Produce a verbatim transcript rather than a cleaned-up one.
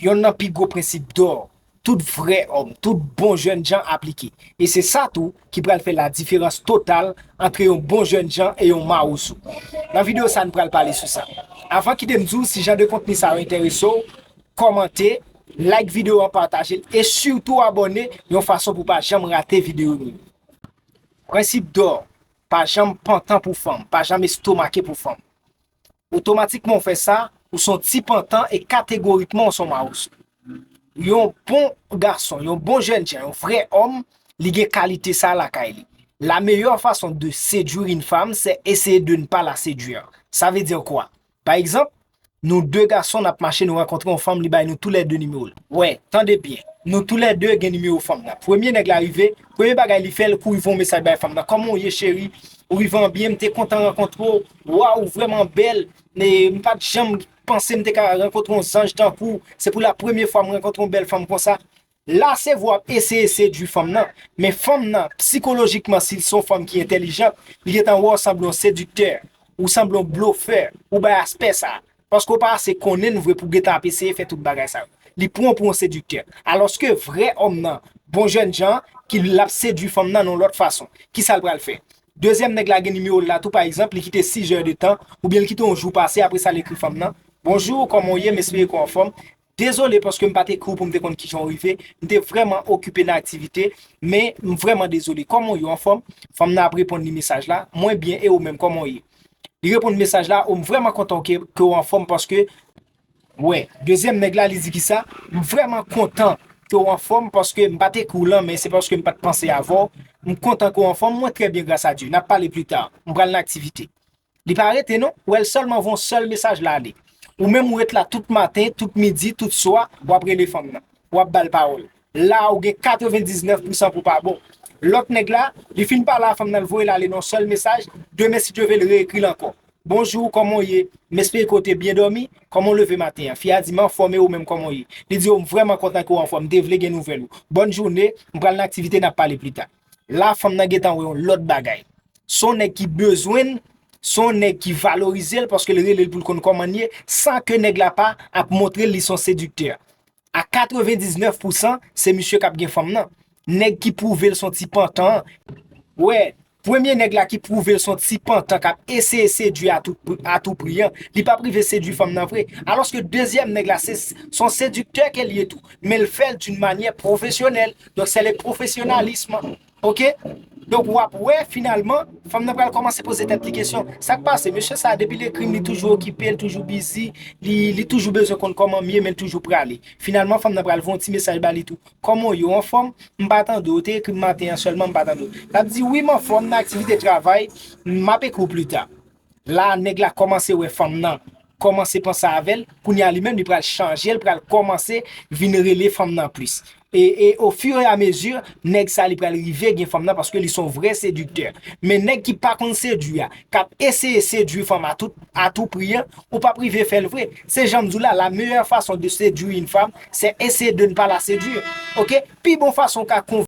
Yonn nan pi gwo prensip dò tout vrè òm, tout bon jènjan aplike. E se sa tou ki pral fè ladiferans total ant yon bon jènjan e yon mawouso. Nan videyo sa, n pral pale sou sa. Avan kite m di w, si jan de kontni sa yo enterese w, kòmante, like videyo an, pataje l, e sitou abòne yon fason pou w pa janm rate videyo nou yo. Prensip dò, pa janm pantan pou fanm, pa janm estomake pou fanm. Otomatikman w fè sa, ou s on ti pantan e kategorikman w s on mawouso. Yon bon gason, yon bon jènjan, yon vrè òm, li gen kalite sa lakay li. La meilleure façon de séduire une femme, c'est essayer de ne pas la séduire. Ça veut dire quoi? Pa egzanp, nou de gason n ap mache, nou rankontre yon fanm, li bay nou toulède nimewo l. Wè, tande byen. Nou toulède gen nimewo fanm nan. Premye nèg la rive, premye bagay li fè, l kouri voye yon mesaj bay fanm nan. Kòman w ye, cheri? Ou rive an byen, m te kontan rankontre w. Waw, ou vrèman bèl. E m pa t janm panse m te ka rankontre yon zanj tankou w. Se pou la premye fwa m rankontre yon bèl fanm konsa. La, se vre w ap eseye sedui fanm nan, men fanm nan, sikolojikman, si l se yon fanm ki entèlijant, li gentan wè w sanble yon sediktè, ou sanble yon blofè, ou bay aspè sa. Paske w pa ase konnen l vre pou w gentan ap eseye fè tout bagay sa yo. Li pran w pou yon sediktè. Alòske vrè òm nan, bon jènjan, ki l ap sedui fanm nan nan yon lòt fason. Kisa l pral fè? Dezyèm nèg la gen nimewo l la tou, pa egzanp, li kite sis è de tan, oubyen l kite yon jou pase, apre sa l ekri fanm nan, bonjou, kòman w ye? M espere ke w anfòm. Dezole paske m pa t ekri w pou m te konn kijan w rive. M te vrèman okipe nan aktivite, men m vrèman dezole. Kòman w ye, w anfòm? Fanm nan ap reponn li mesaj la, mwen byen, e ou menm, kòman w ye? Li reponn mesaj la, o, m vrèman kontan ke, ke w anfòm paske, wè, dezyèm nèg la, li di kisa? M vrèman kontan ke w anfòm paske m pa t ekri w lan, men se paske m pa t panse avè w. M kontan ke w anfòm, mwen trè byen, gras a Dye. N ap pale pli ta. M pral nan aktivite. Li pa rete non, ou wè l sèlman voye yon sèl mesaj la ale. Ou menm ou ret la tout maten, tout midi, tout swa, w ap rele fanm nan. W ap ba l pawòl. La ou gen katrevendiznèf pousan pou pa bon. Lòt nèg la, li fin pale a fanm nan, l voye l ale nan yon sèl mesaj, demen si Dye vle l reekri l ankò. Bonjou, kòman w ye? M espere ke w te byen dòmi. Kòman w leve maten an? Fi a di m anfòm, e ou menm kòman w ye? Li di yo m vrèman kontan ke w anfòm, m te vle gen nouvèl ou. Bòn jounen, m pral nan aktivite, n ap pale pli ta. La fanm nan gentan wè yon lòt bagay. Se yon nèg ki bezwen l, se yon nèg ki valorize l paske l rele l pou l konn kòman l ye, san ke nèg la pa ap montre l li se yon sediktè. A katrevendiznèf pousan, se misye k ap gen fanm nan. Nèg ki pwouve l se yon ti pantan an. Wè, premye nèg la ki pwouve l se yon ti pantan k ap eseye sedui a tout, a tout pri an, li p ap rive sedui fanm nan vre. Alòske dezyèm nèg la, se, se yon sediktè ke l ye tou, men l fè l d'une manière professionnelle. Donk, c'est le professionnalisme. Oke? Donk, w ap wè, finalman, fanm nan pral kòmanse poze tèt li kesyon. Sa k pase? Mesye sa a, depi l ekri m, li toujou okipe, li toujou bizi, li, li toujou bezwen konn kòman m ye, men l toujou prale. Finalman, fanm nan pral voye yon ti mesaj ba li tou. Kòman w ye? W anfòm? M pa tande w. Ou te ekri m maten an sèlman, m pa tande w. L ap di, wi, m anfòm, nan aktivite travay, m ap ekri w pli ta. La, nèg la kòmanse wè fanm nan, kòmanse panse avè l, kounye a li menm li pral chanje, l pral kòmanse vin rele fanm nan plis. E, e ofiramezi, nèg sa li pral rive gen fanm nan paske li se yon vrè sediktè. Men nèg ki pa konn sedui a, k ap eseye sedui fanm a tout, a tout pri an, ou p ap rive fè l vre. Se jan m di w la, la meilleure façon de séduire une femme, c'est essayer de ne pas la séduire. Oke? Pi bon fason w ka konvenk